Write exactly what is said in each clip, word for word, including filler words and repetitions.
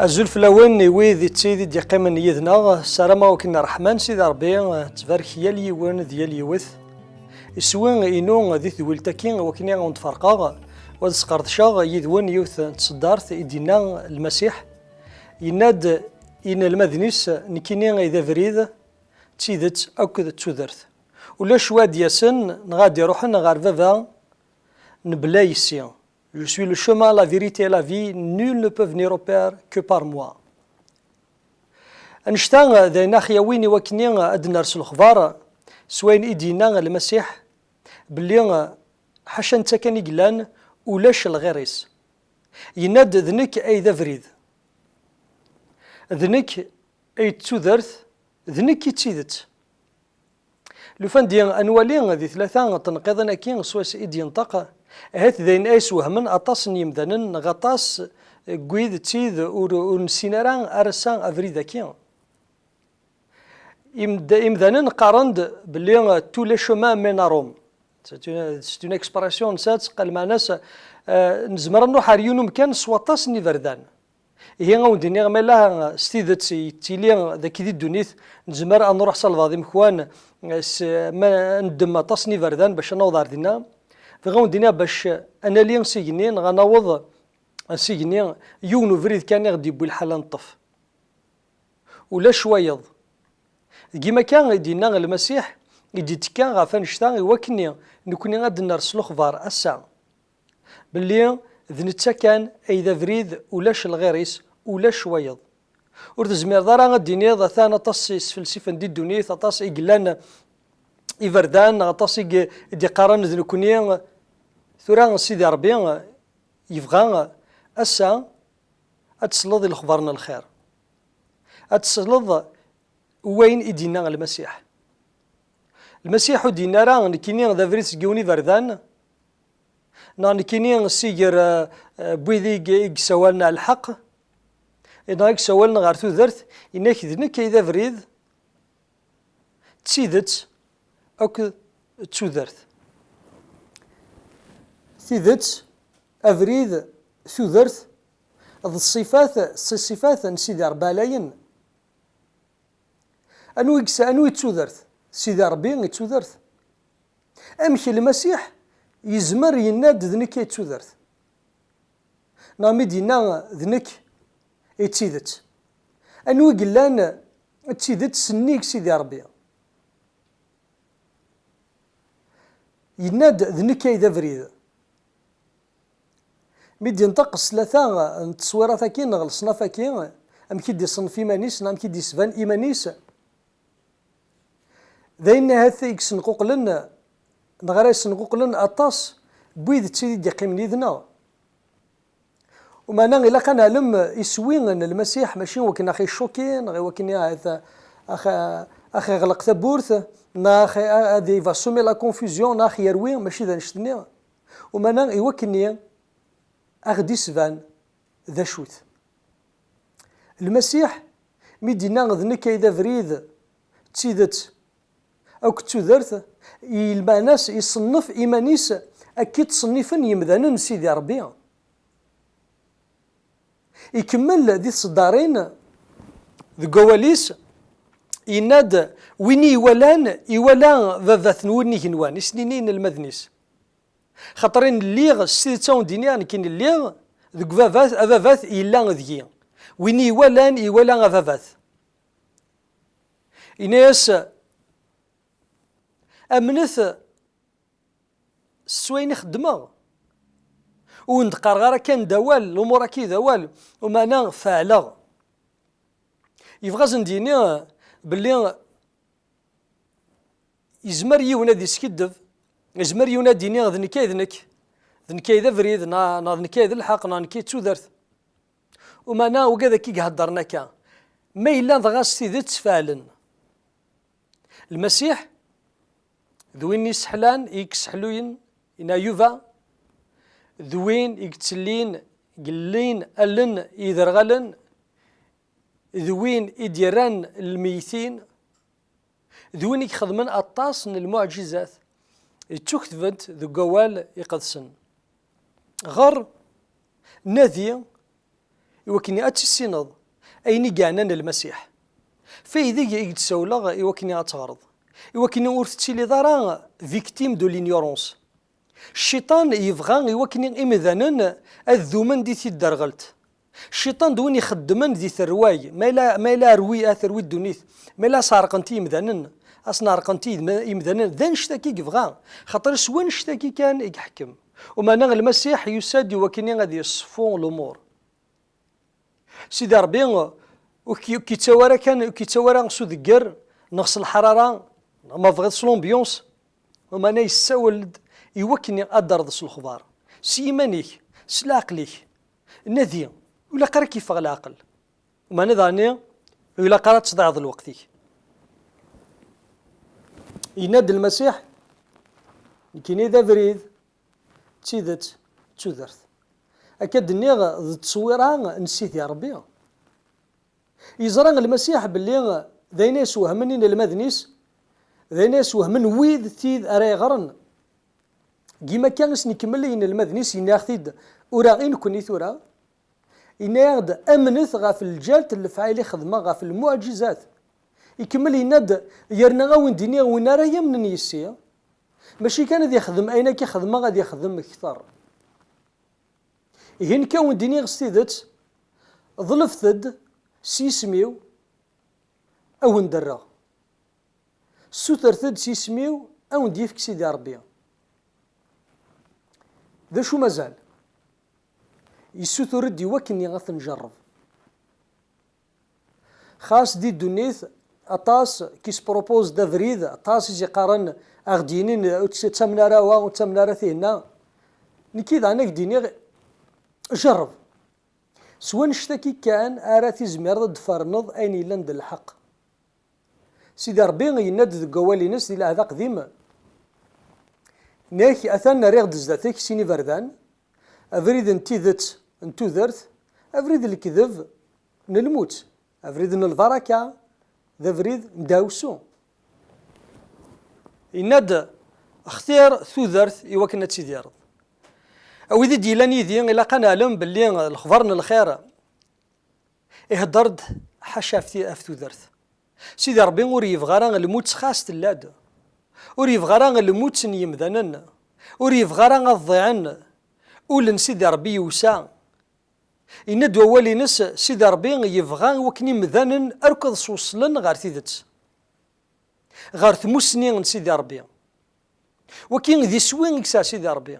Azul fell-awen i wid d tid i d-yeqqimen yid-neɣ, ssarameɣ akken ṛṛeḥma n Sidi Ṛebbi tettbarek yal yiwen d yal yiwet. Iswi-inu di tedwilt-agi wakken ad wen-d-ferqeɣ, u ad sqerdceɣ yid-wen yiwet n tseddart i d-yenna Lmasiḥ. Yenna-d i yinelmaden-is: "Nekkini ay d abrid, d tidet akked d tudert. Ulac wa ad d-yasen neɣ ad d-iruḥen ɣer Baba mebla yes-i. Je suis le chemin, la vérité et la vie, nul ne peut venir au Père que par moi." Annect-a d ayen aɣ-yawin i wakken ad d-ners lexbar s wayen i d-yenna Lmasiḥ, belli ḥaca netta kan i yellan, ulac lɣir-is. Yenna-d: "D nekk ay d abrid, d nekk ay d tudert, d nekk i d tidet." Lufan di ad nwali di tlata n tenqiḍin-agi swayes i d-yenṭeq, ahat d ayen ay swehhmen aṭas n yimdanen neɣ aṭas n wid d tid ur, ur nessin ara ar ass-a abrid-agi. Imd-, imdanen qqaren-d belli, euh, tous les chemins mènent à Rome. C'est une, c'est une expression nettat teqqal meɛna-s, euh, nezmer ad nruḥ ar yiwen umkan s waṭas n iberdan. Ihi, ad wen-d-iniɣ, ma yella s tidet yettili dagi di ddunit, nezmer ad nruḥ s albaɛḍ imekwan, s, ma neddem aṭas n iberdan bac ad naweḍ ar dinna. Bɣiɣ ad wen-d-iniɣ bac ad nali s igenni neɣ ad naweḍ s igenni, yiwen ubrid kan i ɣ-d-yewwi lḥal ad neṭṭef. Ulac wayeḍ. Deg yimaka i d-yenna Lmasiḥ, i d-yettekka ɣef annect-a i wakken nekni ad d-ners lexbar ass-a, belli d netta kan ay d abrid, ulac lɣir-is, ulac wayeḍ. Ur tezmireḍ ara ad d-tiniḍ atan aṭas isfelsifen di ddunit, aṭas i yellan iberdan, neɣ aṭas i g-, i d-iqqaren d nekni. Tura Sidi Ṛebbi yebɣa ass-a ad tesleḍ i lexbar n lxir, ad tesleḍ i wayen i d-yenna Lmasiḥ. Lmasiḥ ur d-yenni ara: "Nekkini d abrid seg yiwen iberdan", neɣ "Nekkini si ger, eh, eh, n wid i g-, i yessawalen ɣer lḥeqq", neɣ i yessawalen ɣer tudert, yenna-k: "D nekk ay d abrid, d tidet akked d tudert." Tidet, abrid, tudert, d ṣṣifat, si ṣṣifat n Sidi Ṛebbi ɛlayen. Anwa i yessa-, anwa i d tudert? Sidi Ṛebbi i d tudert. Amek Lmasiḥ yezmer yenna-d: "D nekk ay d tudert"? Neɣ mi d-yenna: "D nekk i d tidet"? Anwa i yellan d tidet sennig Sidi Ṛebbi? Yenna-d: "D nekk ay d abrid." Mi d-yenṭeq s tlata n tteswirat-agi neɣ leṣnaf-agi, amek i d-iṣennef iman-is neɣ amek i d-isban iman-is, d ayen ahat i yessenquqlen, neɣ ara yessenquqlen aṭas n wid d tid i d-yeqqimen yid-neɣ. Umeɛna ilaq ad neɛlem iswi n Lmasiḥ, mačči wakken ax-icuki, neɣ i wakken ax-, ax-, ax-iɣleq tawwurt, neɣ ax-, ad, il va semer la confusion, neɣ ax-yerwi, mačči d annect-nni. Umeɛna i wakken aɣ-d-isban d acu-t. Lmasiḥ, mi d-yenna: "D nekk ay d abrid, d tidet, akked tudert", i lmeɛna-s iṣennef iman-is akka i ttṣennifen yemdanen n Sidi Ṛebbi. Ikemmel di tseddarin deg wawal-is, yenna-d: "Win i iwalan, iwala Baba-twen n igenwan", i sen-yenna i yinelmaden-is. Xaṭer in lliɣ, s tidet a wen-d-iniɣ, nekkin lliɣ deg Baba-t, a Baba-t yella deg-i. Win i iwalan, iwala a Baba-t. Yenna-yas: "Amnet s wayen i xeddmeɣ. Ur wen-d-qqareɣ ara kan d awal, lumuṛ-agi d awal, umeɛna feɛleɣ." Yebɣa ad sen-d-yini belli yezmer yiwen ad iskiddeb, yezmer yiwen ad d-yini: "D nekk ay d nekk, d nekk ay d abrid, neɣ, neɣ d nekk ay d lḥeqq, neɣ nekk ay d tudert." Umeɛna ugad akka i iheddren akka, ma yella dɣa s tidet feɛlen. Lmasiḥ d win yesseḥlan i yesseḥluyen, yenna Yuba, d win i yettellin, yellin allen i yederɣalen, d win i d-yerran lmeytin, d win i ixedmen aṭas n lmuɛǧizat yettuketbent deg wawal iqedsen. Ɣer, nadi, i wakken ad tissineḍ ayen i yeɛnan Lmasiḥ. F aydeg i k-d-ssawleɣ i wakken ad teɣreḍ, i wakken ur tettiliḍ ara victime de l'ignorance. Cciṭan yebɣa i wakken imdanen ad dumen di tidderɣelt. Cciṭan d win ixeddmen di terway, ma yella, ma yella rwi, ad terwi ddunit, ma yella sɛerqent i yimdanen, ad sen-ɛerqent i yidma-, imdanen, d annect-agi i yebɣa, xaṭer s wannect-agi kan i iḥekkem. Umeɛna Lmasiḥ yusa-d i wakken ad yeṣfu lumuṛ. Sidi Ṛebbi ur k-, ur k-yettawi ara kan, ur k-yettawi ara s udegger neɣ s leḥrara, neɣ ma tebɣiḍ s l'ambiance, umeɛna yessawel-d i wakken ad d-terreḍ s lexbar, s yiman-ik, s leɛqel-ik. Nadi, ur ilaq ara k-yeffeɣ leɛqel. Umeɛna daɣen, ur ilaq ara ad tḍeɛḍ lweqt-ik. Yenna-d Lmasiḥ, nekkini d abrid, d tidet, d tudert. Akka d-nniɣ, d tteswira n Sidi Ṛebbi. Yeẓra Lmasiḥ belli d ayen ay yeswehmen inelmaden-is, d ayen ay yeswehmen wid tid ara yeɣren. Dima akka i sen-ikemmel i yinelmaden-is, yenna-yaɣ-t-id ura i nekkni tura. Yenna-yaɣ-d, amnet ɣef lǧalt n lefɛayel i xedmeɣ, ɣef lmuɛǧizat. Ikemmel yenna-d, yerna a wen-d-iniɣ, win ara yamnen yis-i, mačči kan ad ixdem ayen akka xedmeɣ, ad ixdem kter. Ihi nekk a wen-d-iniɣ s tidet, ḍelbet-d s yisem-iw, a wen-d-rreɣ. Ssutret-d s yisem-iw, a wen-d-yefk Sidi Ṛebbi. D acu mazal? Yessutur-d i wakken ad t-njerreb. Xas di ddunit, aṭas qui s-propose d abrid, aṭas i s-iqqaren, a ɣ-d-yinin, ur tt-, ttamen ara wa, ur ttamen ara tihenna. Nekki daɣen a k-d-iniɣ, jerreb. S wannect-agi kan ara tizmireḍ ad d-tferneḍ ayen yellan d lḥeqq. Sidi Ṛebbi yenna-d deg wawal-ines di Lɛehd Aqdim, nnak, atan rriɣ-d zdat-k sin iberdan, abrid n tidet n tudert, abrid n lekdeb n lmut, abrid n lbaraka, d abrid n ddeɛwessu. Yenna-d, xtir tudert i wakken ad tidireḍ. A wid i d-yellan yid-i, ilaq ad neɛlem belli lexbar n lxir ihedder-d ḥaca ɣef ti-, ɣef tudert. Sidi Ṛebbi ur yebɣi ara lmut xas tella-d. Ur yebɣi ara lmut n yemdanen. Ur yebɣi ara ad ḍiɛen. Ul n Sidi Ṛebbi yewsa. Yenna-d wawal-ines, Sidi Ṛebbi yebɣa i wakken imdanen akk ad sweslen ɣer tidet, ɣer tmussni n Sidi Ṛebbi. Waki d iswi i yesɛa Sidi Ṛebbi.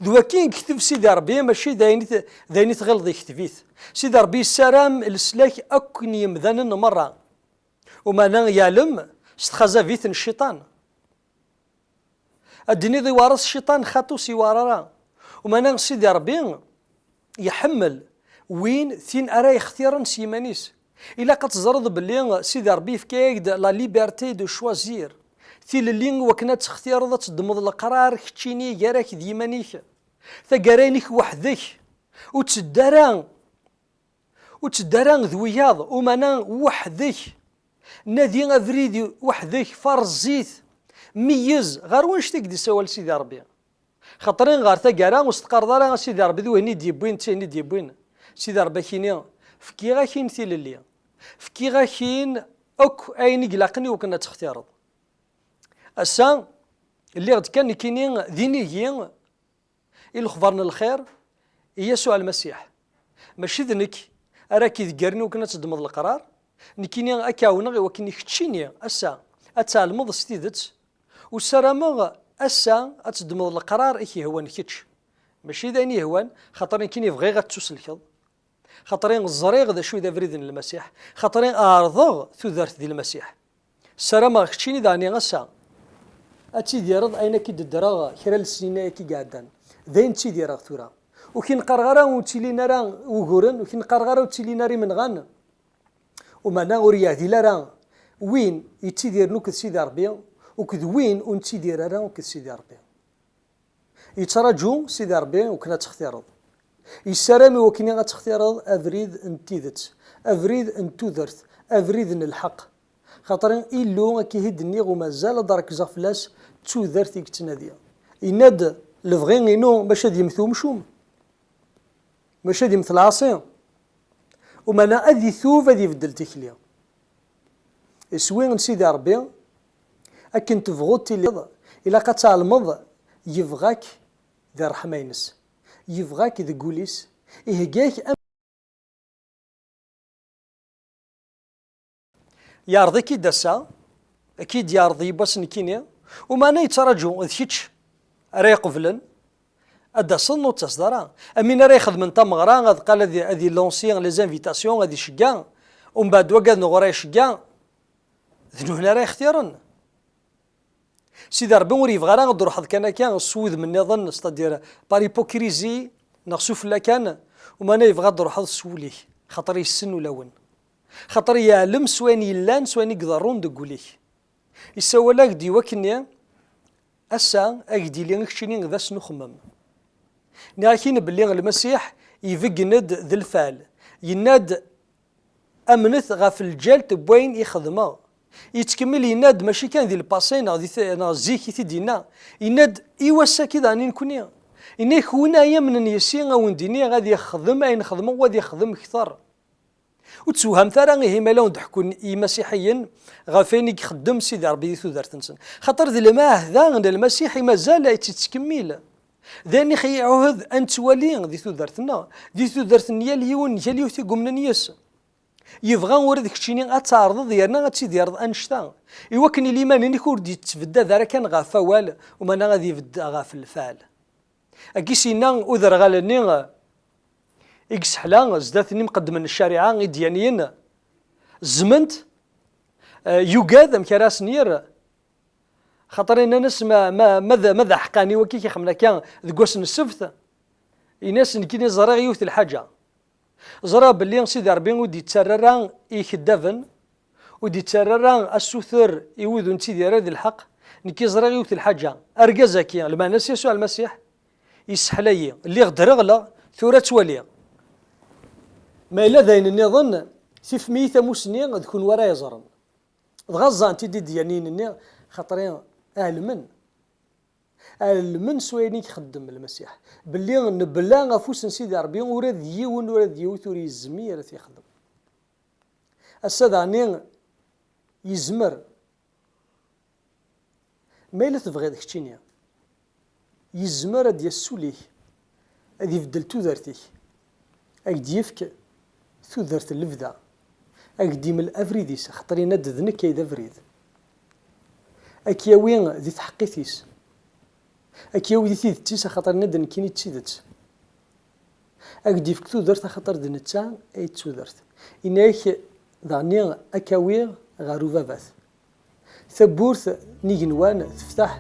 D waki i yekteb Sidi Ṛebbi, mačči d ayen i t-, d ayen i tɣileḍ yekteb-it. Sidi Ṛebbi yessaram leslak akk n yemdanen merra. Umeɛna yeɛlem s txazabit n cciṭan. Ad d-tiniḍ iweɛṛ-as cciṭan, xaṭi ur s-iweɛṛ ara. Umeɛna Sidi Ṛebbi iḥemmel win, tin ara yextiren s yiman-is. Ilaq ad teẓreḍ belli Sidi Ṛebbi yefka-yak-d la liberté de choisir. Tilelli i wakken ad textireḍ, ad teddmeḍ leqrar keččini gar-ak d yiman-ik. Taggara-inek weḥd-k. Ur tteddu ara, ur tteddu ara d wiyaḍ, umeɛna weḥd-k. Nadi abrid weḥd-k, ferẓ-it, meyyez ɣer wanect i k-d-issawal Sidi Ṛebbi. Xaṭer ɣer taggara ur s-teqqareḍ ara a Sidi Ṛebbi d wihin i d-yewwin, d tihin i d-yewwin. Sidi Ṛebbi ad k-yini, fkiɣ-ak-in tilelli, fkiɣ-ak-in akk ayen i ilaqen i wakken ad textireḍ. Ass-a, lliɣ-d kan nekkini d inigi i lexbar n lxir i Yasuɛ Lmasiḥ. Mačči d nekk ara k-ideggren i wakken ad teddmeḍ leqrar, nekkini ad k-ɛawneɣ i wakken i keččini ass-a ad tɛelmeḍ s tidet. U ssarameɣ ass-a ad teddmeḍ leqrar i k-yehwan kečč, mačči d ayen yehwan, xaṭer nekkini bɣiɣ ad tettuselkeḍ. Xaṭer ẓriɣ d acu i d abrid n Lmasiḥ, xaṭer ɛerḍeɣ tudert di Lmasiḥ. Ssarameɣ keččini daɣen ass-a ad tidireḍ ayen akka i d-ddreɣ kra n lesnin-agi i iɛeddan. D ayen ttidireɣ tura. Ur k-in-qqareɣ ara ur ttilin ara wuguren, ur k-in-qqareɣ ara ur ttilin ara imenɣan. Umeɛna ur yeɛdil ara win yettidiren akked Sidi Ṛebbi, akked win ur nettidir ara akked Sidi Ṛebbi. Yettraǧu Sidi Ṛebbi wakken ad textireḍ. Yessaram i wakken ad textireḍ abrid n tidet, abrid n tudert, abrid n lḥeqq. Xaṭer Illu, akka i d-nniɣ, u mazal ad d-rekzeɣ fell-as, d tudert i yettnadi. Yenna-d, lebɣi-inu mačči ad yemmet umcum. Maca ad immet lɛaṣi, umana ad itub, ad ibeddel tikli. Iswi n Sidi Ṛebbi, akken tebɣuḍ tiliḍ, ilaq ad tɛelmeḍ yebɣa-k di ṛṛeḥma-ines, yebɣa-k deg wul-is, ihegga-k am Yeɛreḍ-ik-id ass-a, ad k-id-yeɛreḍ yiwwas nekkini, umana yettraǧu d kečč ara iqeblen, ad d-taseḍ neɣ ur d-taseḍ ara. Am win ara ixedmen tameɣra, ad qal ad, ad ilansi les invitations, ad icegga, umbeɛd wagad neɣ ur icegga, d nuhni ara ixtiren. Sidi Ṛebbi ur yebɣi ara ad d-truḥeḍ kan akka s wudem nniḍen, c'est-à-dire par hypocrisie neɣ s ufella kan, umana yebɣa ad d-truḥeḍ s wul-ik, xaṭer yessen ulawen. Xaṭer yeɛlem s wayen yellan, s wayen i iḍerrun deg wul-ik. Yessawal-ak-d i wakken-nni, ass-a, ad ak-d-yili i keččini d ass n uxemmem. Nniɣ-ak-in belli Lmasiḥ ibeggen-d d lfeɛl. Yenna-d, amnet ɣef lǧalt n wayen i xedmeɣ. Yettkemmil yenna-d, mačči kan di lpasé neɣ di t-, neɣ zik i t-id-yenna. Yenna-d, i wass-agi daɣen i nekni. Yenna-ak, win ay amnen yes-i, a wen-d-iniɣ, ad ixdem ayen xedmeɣ, u ad ixdem kter. Ur tessewhamet ara ihi ma la wen-d-ḥekkun imasiḥiyen ɣef wayen i ixeddem Sidi Ṛebbi di tudert-nsen. Xaṭer d lmeɛahda n Lmasiḥ i mazal ad tt-yettkemmil. D ayen i ɣ-iɛuhed ad nettwali di tudert-nneɣ, di tudert n yal yiwen, n yal yiwet i yumnen yes. Yebɣa ula d keččini ad tɛerḍeḍ yerna ad tidireḍ annect-a, i wakken i liman-inek ur d-yettbeddad ara kan ɣef awal, umana ad ibedd ɣef lfeɛl. Agi s-yenna uderɣal-nni i yesseḥla zdat n imqeddmen n ccariɛa idyaniyen, zzment, eh, yugad amek ara asen-yerr. Xaṭer inna-as ma, ma, ma d, ma d aḥeqqani wakki i k-ixemmen akka deg wass n ssebt, ini-as nekkini ẓriɣ yiwet lḥaǧa. Ẓriɣ belli Sidi Ṛebbi ur d-yettarra ara i ikeddaben, ur d-yettarra ara asuter i wid ur nettidir ara di lḥeqq. Nekki ẓriɣ yiwet lḥaǧa. Argaz-agi, lmeɛna-s Yasuɛ Lmasiḥ, yesseḥla-yi. Lliɣ dreɣleɣ, tura ttwaliɣ. Ma yella d ayen nniḍen, tifem-iyi tamusni d kunwi ara yeẓren. Dɣa ẓẓɛen-t-id idyaniyen-nni, xaṭer ɛelmen. Ɛelmen s wayen i ixeddem Lmasiḥ, belli nebla afus n Sidi Ṛebbi ula d yiwen, ula d yiwet ur yezmir ad t-yexdem. Ass-a daɣen yezmer. Ma yella tebɣiḍ keččini, yezmer ad d-yas s ul-ik, ad ibeddel tudert-ik, ad k-d-yefk tudert n lebda, ad k-d-imel abrid-is, axaṭer yenna-d d nekk ay d abrid. Ad k-yawi di tḥeqqit-is, ad k-yawi di tidet-is, axaṭer yenna-d nekkini d tidet. Ad k-d-yefk tudert, axaṭer d netta ay d tudert. Yenna-ak daɣen ad k-awiɣ ɣer ubabat. Tawwurt n igenwan teftaḥ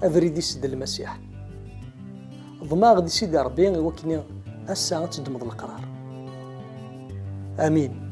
abrid-is d Lmasiḥ. Ḍemɛeɣ di Sidi Ṛebbi i wakken ass-a ad teddmeḍ leqrar. Amin.